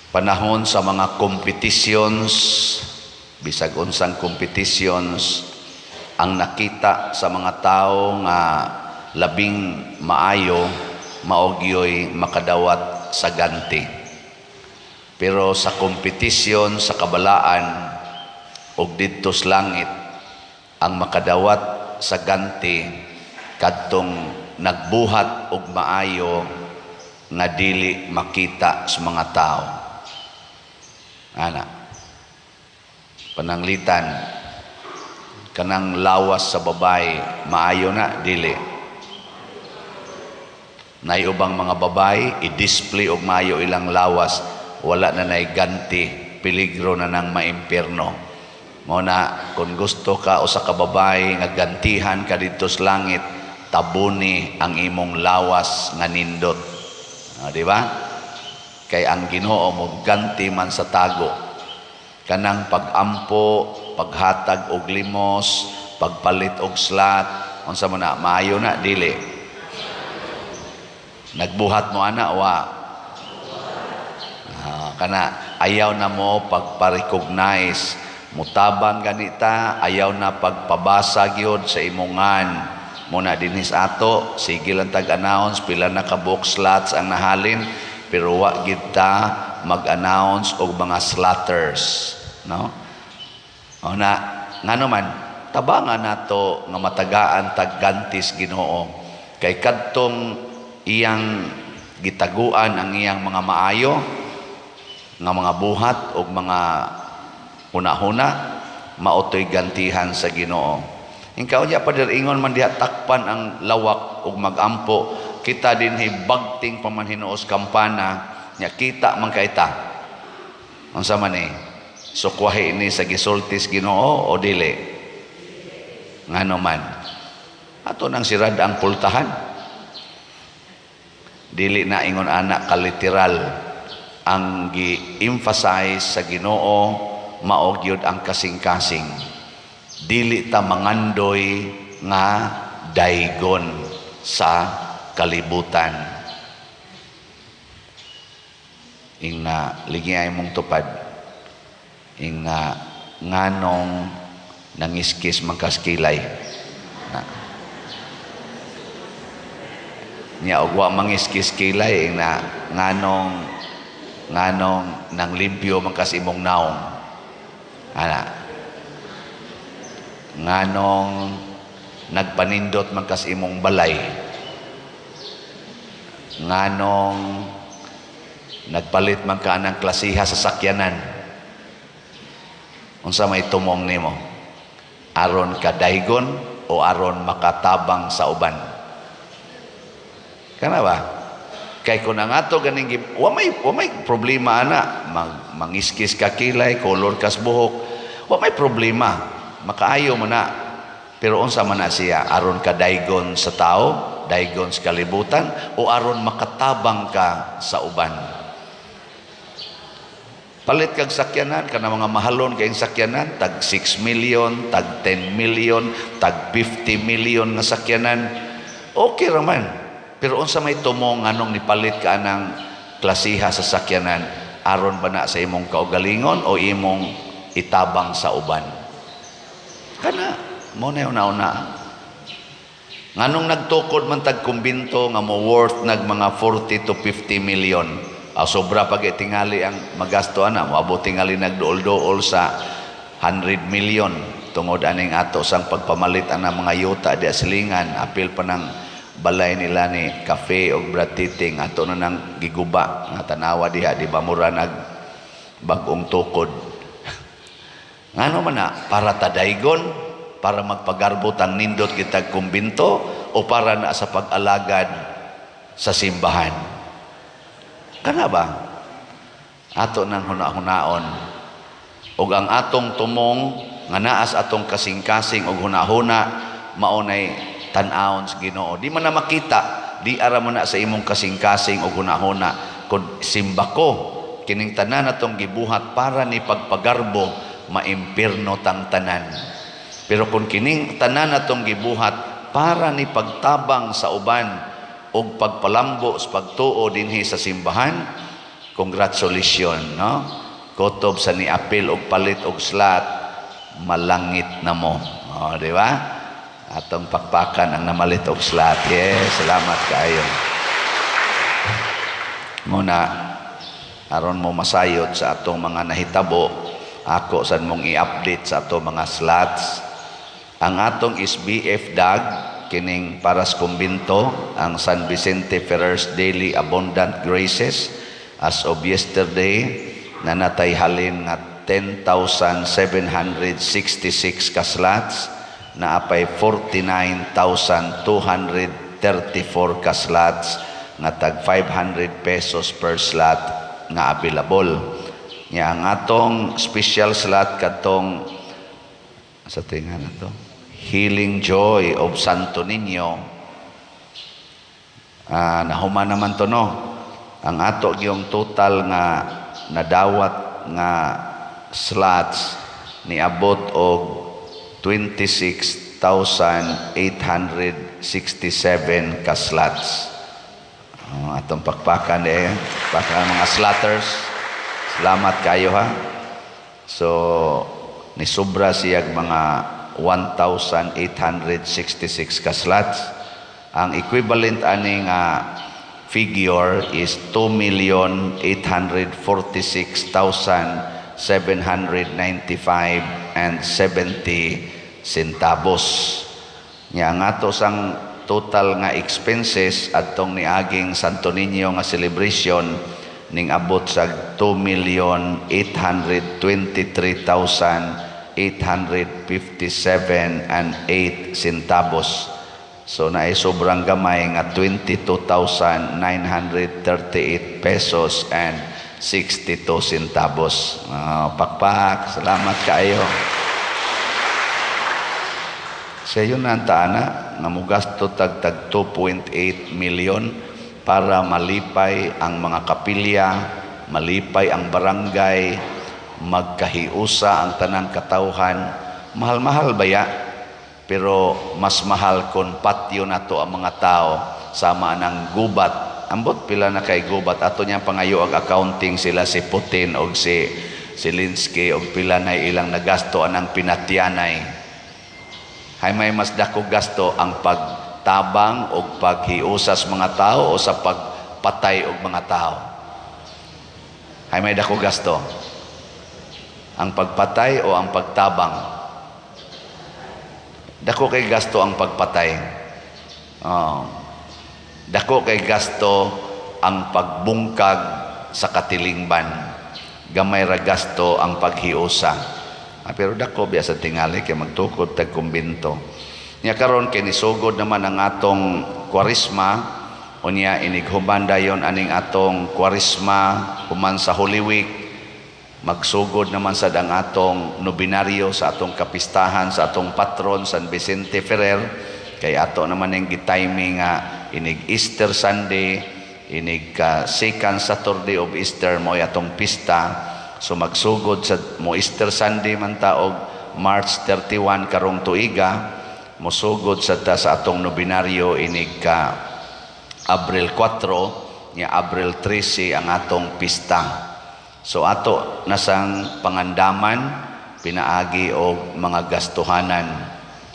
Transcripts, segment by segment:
Panahon sa mga competitions, bisag unsang competitions, ang nakita sa mga tao nga labing maayo, mao gyoy makadawat sa ganti. Pero sa kompetisyon sa kabalaan ug didto sa langit, ang makadawat sa ganti kadtong nagbuhat og maayo nga dili makita sa mga tao. Ana. Pananglitan, kanang lawas sa babae, maayo na, dili? Nay ubang mga babae i-display og maayo ilang lawas, wala na nay ganti, peligro na nang maimpierno. Mao na kung gusto ka usa ka babae nga gantihan ka didto sa langit, tabuni ang imong lawas nga nindot. Ah, di ba? Kay ang Ginoo mo ganti man sa tago. Kanang pag-ampo, paghatag og limos, pagpalit og slot, unsa man na, maayo na, dili? Nagbuhat mo ana, wa? Ah, kana ayaw na mo pagpa-recognize, mutabang ganita, ayaw na pagpabasa gyud sa imongan mo na dinhi sa ato. Sige lang tag-announce pila na ka book slots ang nahalin, pero wa gid ta mag-announce og mga slotters, no? O na ngano man, tabangan nato nga matagaan taggantis Ginoo, kay kadtong iyang gitaguan ang iyang mga maayo nga mga buhat o mga huna-huna, mao toy gantihan sa Ginoo. Inkaw niya, Pader, ingon man diha, takpan ang lawak ug magampo. Kita dinhi, bagting pa man hinuos kampana nya, kita man kay ta. Unsa man ni? Sukwahi ni sa gisultis Ginoo o dili? Ngano man? Ato nang sirad ang pultahan. Dili na ingon ana kaliteral. Ang gi-emphasize sa Ginoo, mao gyud ang kasing-kasing. Dili ta mangandoy nga daygon sa kalibutan. Ing na ligi ay mong tupad. Ing na nganong nangiskis man kas kilay na. Nya og wa mangiskis kilay, ing na nganong nang limpyo man kas imong naong. Ana. Nganong nagpanindot man kas imong balay. Nganong nagpalit man ka ng klasiha sa sakyanan. Unsa may tumong nimo? Aron kadaygon o aron makatabang sa uban? Kana ba? Kay kung ang ato ganing wa may problema ana, mangiskis ka kilay, color kas buhok, wa may problema. Makaayo mo na. Pero unsa man na siya? Aron kadaygon sa tao, daygon sa kalibutan, o aron makatabang ka sa uban? Palit kag sakyanan, kana mga mahalon kayong sakyanan, tag 6 million, tag 10 million, tag 50 million nga sakyanan. Okay raman. Pero unsa may tumong, anong nipalit ka anang klasiha sa sakyanan? Aron ba na sa imong kaugalingon o imong itabang sa uban? Kana, mao na una-una. Nganong nagtukod man tag kumbinto nga mo worth nag mga 40 to 50 million? Ah, sobra pag itingali ang magasto ana, moabot tingali nagduol-duol sa 100 million tungod aning ato sang pagpamalit ana mga yuta di silingan, apil pa ng balay nila ni Cafe og Bratiting, ato na nang giguba nga tanawa diha, di ba mura nag bag-ong tukod? Ngano man na? Para tadaygon, para magpagarbot ang nindot kitag kumbinto, o para na sa pag-alagad sa simbahan? Kana ba? Ato nang huna-hunaon. Og ang atong tumong nga naas atong kasing-kasing og hunahuna, mao nay tan-awon sa Ginoo. Di man na makita, di ara mo na sa imong kasing-kasing og hunahuna. Kung simba ko, kining tanan atong gibuhat para ni pagpagarbo, maimpirno tang tanan. Pero kung kining tanan atong gibuhat para ni pagtabang sa uban og pagpalambo sa pagtuo dinhi sa simbahan, Congratulations, no? Kutob sa ni-apil og palit og slot, malangit na mo. Oh, di ba? Atong pakpakan ang namalit og slot. Yes, salamat kaayo. Muna, aron mo masayod sa atong mga nahitabo, ako san mong i-update sa atong mga slots. Ang atong SBF DAG, kining para sa kumbinto, ang San Vicente Ferrer's Daily Abundant Graces, as of yesterday, nanatay halin nga 10,766 ka slots, naapay 49,234 ka slots nga tag 500 pesos per slot nga available. Nya ang atong special slot, kadtong sa tinga na to, Healing Joy of Santo Niño. Ah, nahuman naman to, no? Ang ato yung total nga nadawat nga slots niabot og 26,867 ka slots. Oh, atong pakpakan eh. Pakpakan mga slotters. Salamat kayo ha. So, nisubra siyag mga 1,866 ka slots. Ang equivalent ani nga figure is 2,846,795 and 70 centavos. Nya ang ato sang total nga expenses adtong niaging Santo Niño nga celebration ning abot sa 2,823,857 and 8 centavos. So naay sobrang gamay nga 22,938 pesos and 62 centavos. Ah, pakpak, salamat kaayo. Sa yun na ang taana, nga mugasto tag tag 2.8 million para malipay ang mga kapilya, malipay ang barangay, magkahiusa ang tanang katawhan. Mahal-mahal ba ya? Pero mas mahal kung patyo na to ang mga tao sama ng gubat. Ambot pila na kay gubat. Ato niyang pangayo ang accounting sila si Putin og si Zelensky og pila na ilang nagasto anang pinatyanay. Hay may mas dako gasto, ang pagtabang o paghiusas mga tao o sa pagpatay og mga tao? Hay may dako gasto? Ang pagpatay o ang pagtabang? Dako kay gasto ang pagpatay. Oh. Dako kay gasto ang pagbungkag sa katilingban. Gamay ra gasto ang paghiusa. Ah, pero dako biya sa tingali kay magtukod tag kumbinto. Nya karon kay nisugod naman ang atong Kwaresma, unya inighuman dayon aning atong Kwaresma, human sa Holy Week, magsugod naman sad ang atong nobinaryo sa atong kapistahan sa atong patron San Vicente Ferrer, kay ato naman ning gitiming nga inig Easter Sunday, inig ka second Saturday of Easter mo atong pista. So magsugod sa mo Easter Sunday man ta og March 31 karong tuiga, mosugod sa ta sa atong nobinaryo inig ka Abril 4, nya Abril 13 ang atong pista. So ato nasang pangandaman pinaagi og mga gastuhanan.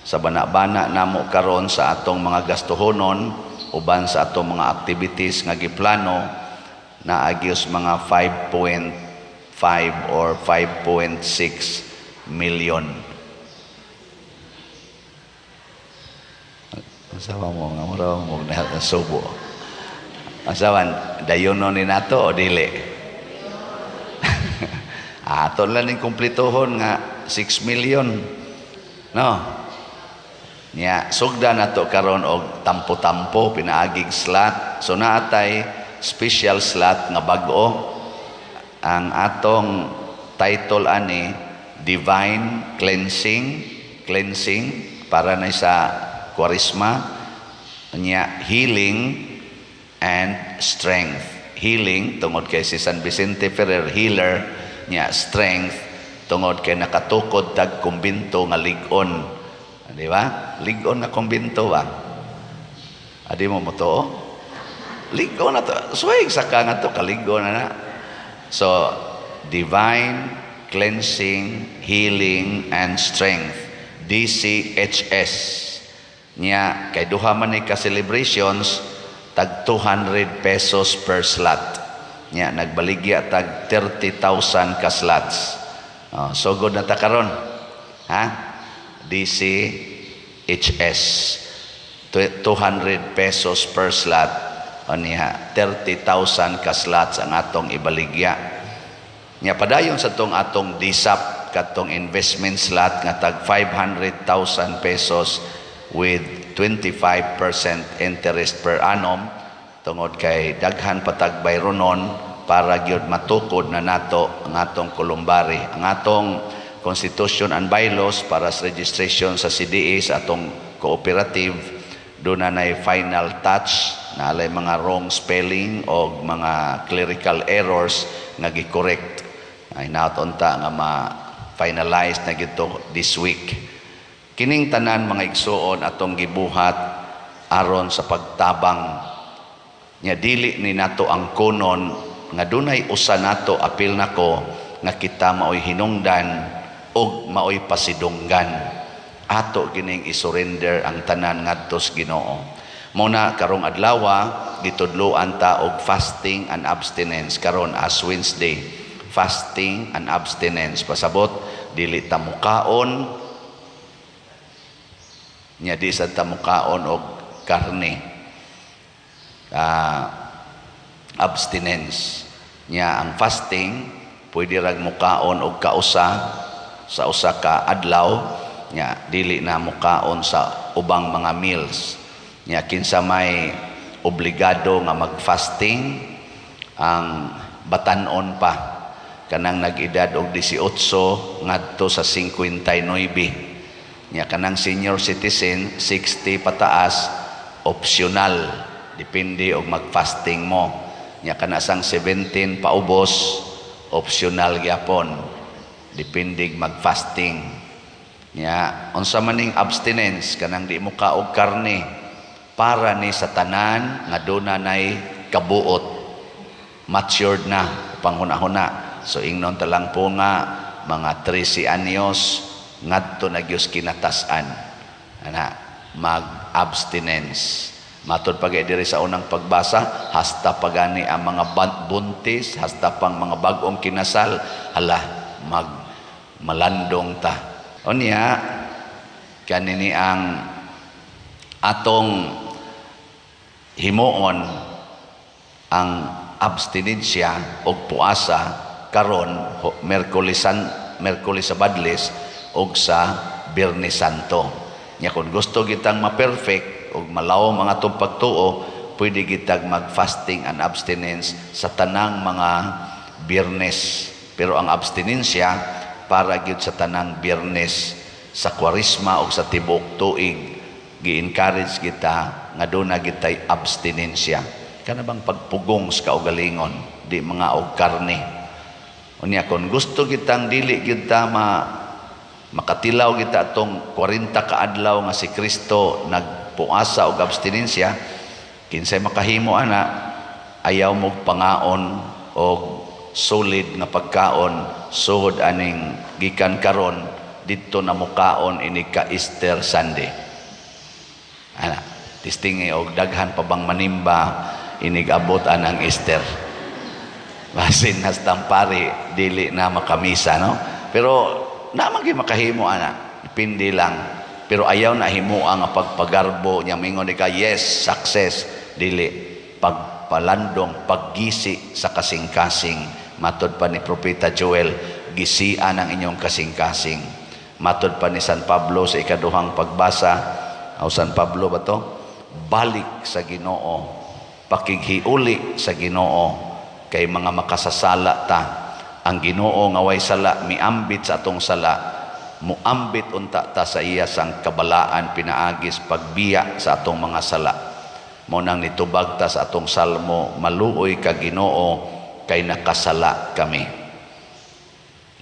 Sa bana-bana namo karon sa atong mga gastuhonon uban sa atong mga activities nga giplano, naagios mga 5.5 or 5.6 million. Asawa mo nga mura mo na subo. Asawan, dayono ni nato o dili? Ato lang ning kumpletohon nga 6 million. No? Nya sugda nato karon og tampo-tampo pinaagig slot. So naatay special slot nga bag-o. Ang atong title ani, Divine Cleansing, cleansing para na sa Kwaresma, nya healing and strength. Healing tungod kay si San Vicente Ferrer healer, nya strength tungod kay nakatukod tag kumbinto nga lig-on. Di ba? Lig-on nga kumbinto ba? Adi mo mo to? Lig-on na to. Suway sa ka nga to, kalig-on na na. So, Divine Cleansing, Healing, and Strength. DCHS. Nya, kay duha man ni ka celebrations, tag 200 pesos per slot. Nya, nagbaligya tag 30,000 ka slots. Oh, sugod na ta karon. Ha? DCHS. 200 pesos per slot. O niya, 30,000 ka slots ang atong ibaligya. Nya padayon sa tong atong DSAP, katong investment slot nga tag 500,000 pesos with 25% interest per annum, tungod kay daghan patag bayronon para gyud matukod na nato ang atong columbary, ang atong constitution and bylaws para sa registration sa CDA sa atong cooperative. Doon na nay final touch na alay mga wrong spelling o mga clerical errors nga gi-correct ay naot unta nga ma-finalize na gito this week. Kining tanan, mga igsuon, atong gibuhat aron sa pagtabang nya dili ni nato ang kunon nga dunay usa nato apil nako nga kita maoy hinungdan ug maoy pasidunggan. Ato gining isurrender ang tanan ngadto sa Ginoo. Mo na karong adlawa gitudloan ta og fasting and abstinence karon as Wednesday. Fasting and abstinence, pasabot dili ta mukaon nya di sa ta mukaon og karne. Abstinence nya ang fasting, pwede rag mukaon og kausa sa usa ka adlaw nya dili na mukaon sa ubang mga meals. Nya kinsa may obligado nga mag-fasting, ang batanon pa, kanang nag-edad og 18 ngadto sa 59. Nya kanang senior citizen, 60 pataas, optional, depende og mag-fasting mo. Nya kana sang 17 paubos, optional gyapon, depende mag-fasting. Nya unsa man ning abstinence? Kanang di mo kaog karne, para ni sa tanan nga duna nay kabuot, matured na panghuna-huna. So ingnon ta lang po nga mga 13 anyos ngadto na gyud kinatas-an ana mag-abstinence. Matod pa diri sa unang pagbasa, hasta pagani ang mga buntis, hasta pang mga bag-ong kinasal, hala, mag malandong ta. Unya kanini ang atong himuon, ang abstinensya og puasa karon Merkulis San Merkulis sa Badlis og sa Biyernes Santo. Nya kung gusto gitang ma-perfect og malawom ang atong pagtuo, pwede gitag mag-fasting and abstinence sa tanang mga Biyernes. Pero ang abstinensya para gyud sa tanang Biyernes sa Kwaresma o sa tibuok tuig, gi-encourage kita nga duna gitay abstinensya. Kana bang pagpugong sa kaugalingon, di mga og karne. Unya kung gusto kitang dili gyud ta ma makatilaw kita atong 40 ka adlaw nga si Kristo nagpuasa og abstinensya, kinsay makahimo ana, ayaw mo pangaon og solid nga pagkaon suhod aning gikan karon didto na mukaon inig ka Easter Sunday. Ana, testingi og daghan pa bang manimba inig abot anang Easter. Basin hastang pari dili na makamisa, no? Pero naman gyud makahimo ana, depende lang. Pero ayaw na himoa nga pagpagarbo nya mingon ka, "Yes, success." Dili, pagpalandong, paggisi sa kasing-kasing. Matod pa ni Propeta Joel, gisian ang inyong kasing-kasing. Matod pa ni San Pablo sa ikaduhang pagbasa, o San Pablo ba to? Balik sa Ginoo, pakighiuli sa Ginoo kay mga makasasala ta. Ang Ginoo nga way sala miambit sa atong sala, muambit unta ta sa iya sang kabalaan pinaagis pagbiya sa atong mga sala. Mo nang nitubag ta sa atong salmo, "Maluoy ka, Ginoo, kay nakasala kami."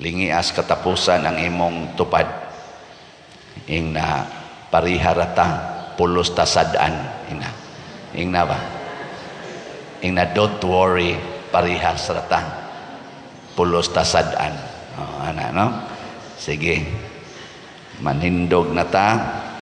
Lingias katapusan ang imong tupad. Ing na pariharata pulos ta sad-an ina. Ing na ba? Ing na, don't worry, parihas rata. Pulos ta sad-an. Oh, ana, no? Sige. Manindog na ta.